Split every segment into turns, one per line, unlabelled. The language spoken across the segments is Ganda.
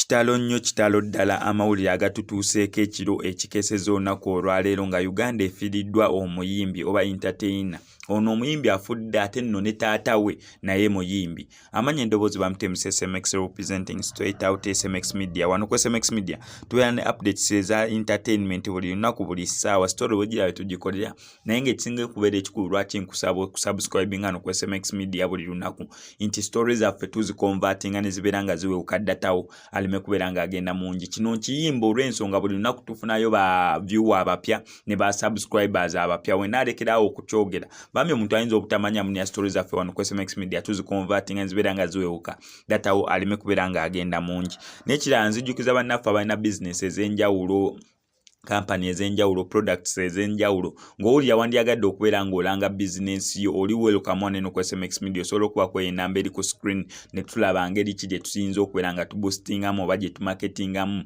Kitalo nnyo kitalo ddala amawulire agatutuuseeko ekiro ekikeesezza olunaku olwaleero nga Uganda efiiriddwa omuyimbi oba entertainer. Ono omuyimbi afudde ate nno ne taata we naye muyimbi. Amanya endoboozi bamutemu SMX representing straight out SMX Media. Wano ku SMX Media tubeera ne updates eza entertainment buli lunaku buli ssaawa story wegiraba tugikolera naye ng'ekisinga okubeera ekikulu lwaki nkusaba okusubscribinga no ku SMX Media buli lunaku nti story zaffe tuziconvertinga ne zibeera nga ziwewuka datawo aleme kubeera ng'agenda mungi. Kino nkiyimba olw'ensonga buli lunaku tufunayo ba viewer abapya ne ba subscribers abapya. Wenna alekerawo okukyogera bambi omuntu ayinza obutamanya munya story zaffe wano ku SMX Media tuziconvertinga ne zibeera nga ziwewuka datawo aleme kubeera ng'agenda mungi. N'ekirala nzijjukiza bannaffe abalina bizinesi ez'enjawulo, kampani ez'enjawulo, products ez'enjawulo, ng'owulira wandyagadde okubeera ng'olanga bizinensi yo, oli welcome wano eno ku SMX Media. Osobola okubaako enamba eri ku screen ne tulaba ngeri ki gye tuyinza okubeera nga tuboostingamu oba gye tumarketingamu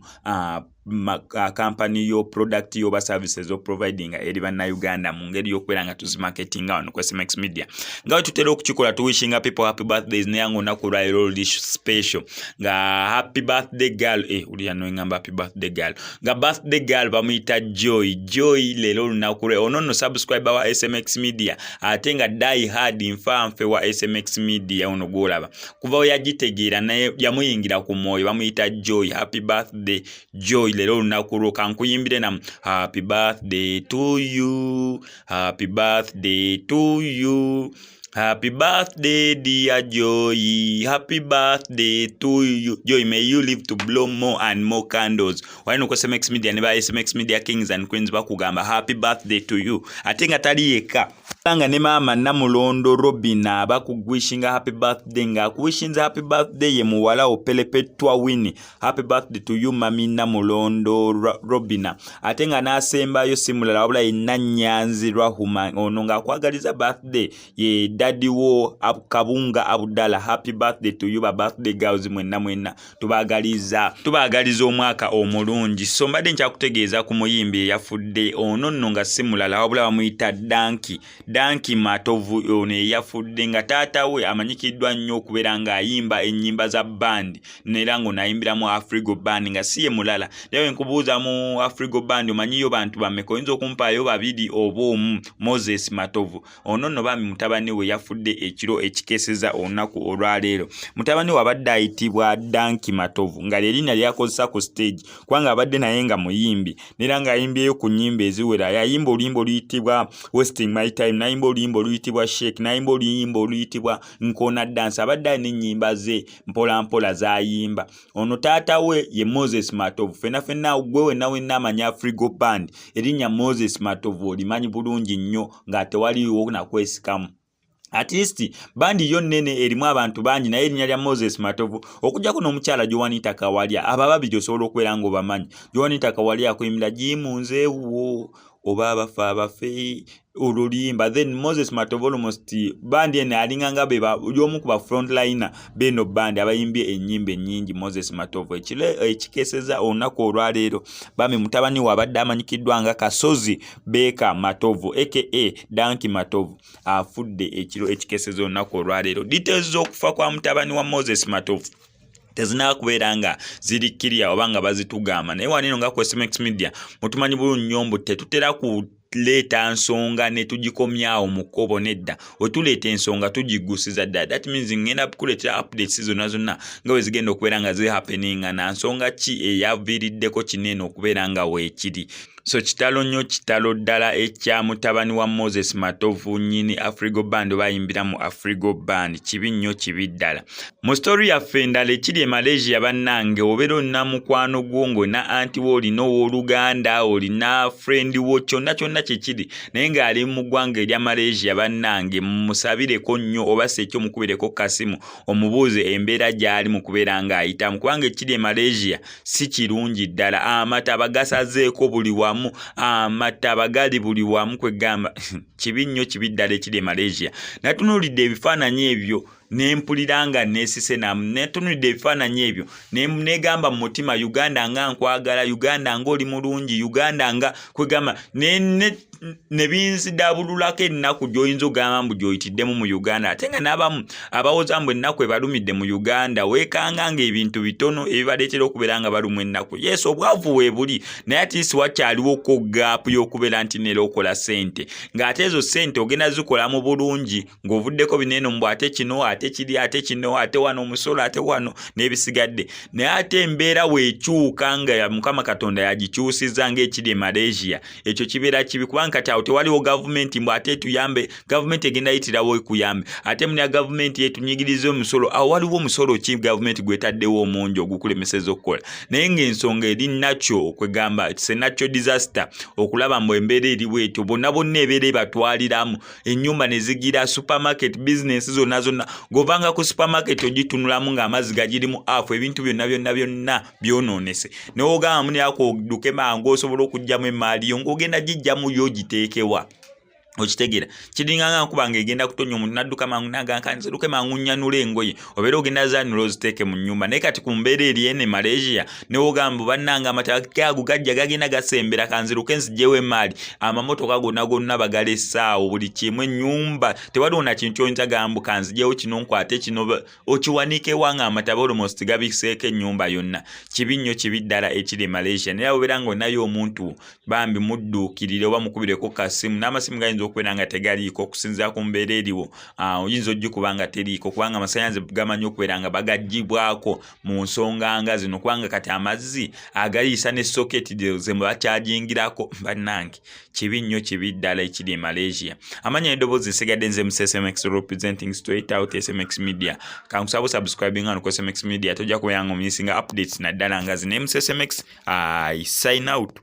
kampani yo, product yo oba services oprovidinga eri bannayuganda mu ngeri y'okubeera nga tuzimarketinga wano ku SMX Media nga bwe tutera okukikola. Tuwishinga people happy birthdays, naye nga olunaku olwaleero luli special nga happy birthday girl, ulira noengamba happy birthday girl, nga birthday girl bamuyita Joy. Joy leero olunaku lwe. Ono nno subscriber wa SMX Media ate nga die hard nfanfe wa SMX Media. Ono gwolaba kuva we yagitegeera naye yamuyingira ku mwoyo. Bamuyita Joy. Happy birthday Joy, leero olunaku lwo. Kankuyimbire namu: happy birthday to you, happy birthday to you, happy birthday dear Joy, happy birthday to you Joy. May you live to blow more and more candles. Wali ku SMX Media ne ba SMX Media Kings and Queens bakugamba happy birthday to you. Ate nga tali yekka, nga ne maama Namulondo Robina bakuwishinga happy birthday. Nga akuwishinze happy birthday ye muwala wo Pelepetwa Winnie. Happy birthday to you, mami Namulondo Robina. Ate nga n'asembayo si mulala wabula ye Nannyanzi Rahuma. Ono ng'akwagaliza birthday ye daddy wo Kabunga Abudala. Happy birthday to you, ba birthday girls mwenna mwenna. Tubaagaliza omwaka omulungi. So mbadde nkyakutegeeza ku muyimbi eyafudde. Ono nno nga si mulala wabula bamuyita Danki, Danki Matovu. Ono eyafudde nga taata we amanyikiddwa nnyo okubeera ng'ayimba ennyimba za band neera ng'ono Afrigo Band, nga si ye mulala. Naye nkubuuza, mu Afrigo Band omanyiyo bantu bameka? Oyinza okumpaayo babiri oba omu? Moses Matovu ono nno bambi mutabani we yafudde ekiro ekikeeseza olunaku olwaleero. Mutabani we abadde ayitibwa Danki Matovu, nga lyerinnya lyakozesa ku stage kubanga abadde naye nga muyimbi neera ng'ayimbyeyo ku nnyimba eziwera. Yayimba oluyimba oluyitibwa "Wasting My Time", n'ayimba oluyimba oluyitibwa "Shake", n'ayimba oluyimba oluyitibwa "Nkona Dance". Abadde alina ennyimba ze mpola mpola z'ayimba. Ono taata we ye Moses Matovu. Fenna fenna, gwe wenna wenna amanya Afrigo Band, erinnya Moses Matovu olimanyi bulungi nnyo nga tewaliiwo nakwesikamu. At least band yo nnene erimu abantu bangi, naye erinnya lya Moses Matovu, okuggyako n'omukyala Joanita Kawalya, abo ababiri osobola okubeera ng'obamanyi. Joanita Kawalya akuyimbira "Gimunzeewo" oba "Abafe abafe", oluluyimba. Then Moses Matovu, almost band eno alinga nga y'omu ku ba frontliner beno band abayimbye ennyimba ennyingi. Moses Matovu ekiro ekikeeseza olunaku olwaleero bambi mutabani we abadde amanyikiddwa nga Kasozi Beeka Matovu aka Danki Matovu afudde ekiro ekikeeseza olunaku olwaleero. Details z'okufa kwa mutabani wa Moses Matovu tezinaakubeera nga ziri kirya oba nga bazitugamba, naye wanino nga ku SMX Media mutumanyi bulungi nnyo mbu tetutera ku leeta nsonga ne tugikomyawo mu kkobo. Nedda, wetuleeta ensonga tugiggusiza ddala. That means ngenda kuleetera updates zonna zonna nga bwe zigenda okubeera nga zihappeninga na nsonga ki eyaviiriddeko kinene okubeera nga weekiri. So kitalo nnyo, kitalo ddala ekya mutabani wa Moses Matovu nnyini Afrigo Band oba ayimbira mu Afrigo Band. Kibi nnyo, kibi ddala. Mu story yaffe endala, ekiri e Malaysia bannange, obeera olina mukwano gwo ng'olina anti wo, olina owooluganda, olina friend wo, kyonna kyonna kyekiri, naye ng'ali mu ggwanga erya Malaysia, bannange mumusabireko nnyo oba si ekyo mukubireko kasimu omubuuze embeera gy'ali mu kubeera ng'ayitamu, kubanga ekiri e Malaysia si kirungi ddala. Amataba gasazeeko buli wamu, amataba gali buli wamu. Kwegamba kibi nnyo, kibi ddala ekiri e Malaysia. Natunuulidde ebifaananyi ebyo ne mpulira nga neesise namu. Netunuulidde ebifaananyi ebyo negamba mu mutima, Uganda nga nkwagala, Uganda ng'oli mulungi, Uganda nga kwegamba. Ne binzidabululako ennaku gy'oyinza okugamba mbu gy'oyitiddemu mu Uganda, ate nga n'abamu abawoza mbu ennaku ebalumidde mu Uganda, weekanga ng'ebintu bitono ebibaleetera okubeera nga balumwa ennaku. Yes, obwavu weebuli, naye at least wakyaliwoko gap y'okubeera nti neera okola ssente, ng'ate ezo ssente ogenda zikola mu bulungi ng'ovuddeko bineeno mbu ate kino, ate kiri, ate kino, ate wano omusolo, ate wano n'ebisigadde. Naye ate embeera weekyuka nga Mukama Katonda yagikyusiza ng'ekiri e Malaysia, ekyo kibeera kibi, kubanga kati awo tewaliwo gavumenti mbu ate etuyambe. Gavumenti egenda yitirawo ekuyambe, ate munya gavumenti etunyigiriza omusolo. Awo waliwo omusolo ki gavumenti gwetaddewo omungi ogukulemeseza okukola? Naye ng'ensonga eri nakyo okwegamba it's a natural disaster. Okulaba mbu embeera eri bwetyo, bonna bonna ebeera ebatwaliramu ennyumba ne zigira, supermarket, business zonna zonna. Ng'ovanga ku supermarket ogitunulamu ng'amazzi gagirimu afu, ebintu byonna byonna byonna byonoonese. Newogamba muniyako odduke mangu osobola okuggyamu emaali yo, ng'ogenda gijjamu yo ogiteekewa? Okitegeera, kiringa nga nkuba ng'egenda kutonya, omuntu nadduka mangu naganka nziruke mangu nnyanula engoye, obeera ogenda zanula oziteeke mu nnyumba. Naye kati ku mbeera eri ene Malaysia, newogamba bannanga amata gago gajja gagenda gasembera, kanziruke nzigyewo emaali, amamotoka gonna gonna bagalesaawo, buli kimu, ennyumba, tewaliwo na kintu kyoyinza gambu kanzigyewo kino nkwate kino okiwanikewa nga amataba almost gabiseeko ennyumba yonna. Kibi nnyo, kibi ddala ekiri e Malaysia. Naye obeera nga onayo omuntu, bambi mudduukirire oba mukubireko kasimu, n'amasimu gayinza okubeera nga tegaliiko okusinziira ku mbeera eriwo. Oyinza ogikuba nga teriiko, kubanga amasannyalaze gamanyi okubeera nga bagaggyibwako mu nsonga nga zino, kubanga kati amazzi agaliisa ne socket ze bakyagingirako. Bannange, kibi nnyo, kibi ddala ekiri e Malaysia. Amanya eddoboozi nsigadde nze MCSMX, representing straight out SMX Media. Kankusaba subscribing wano ku SMX Media, tojja kubeera nga omissinga updates naddala nga zino. MCSMX, I sign out.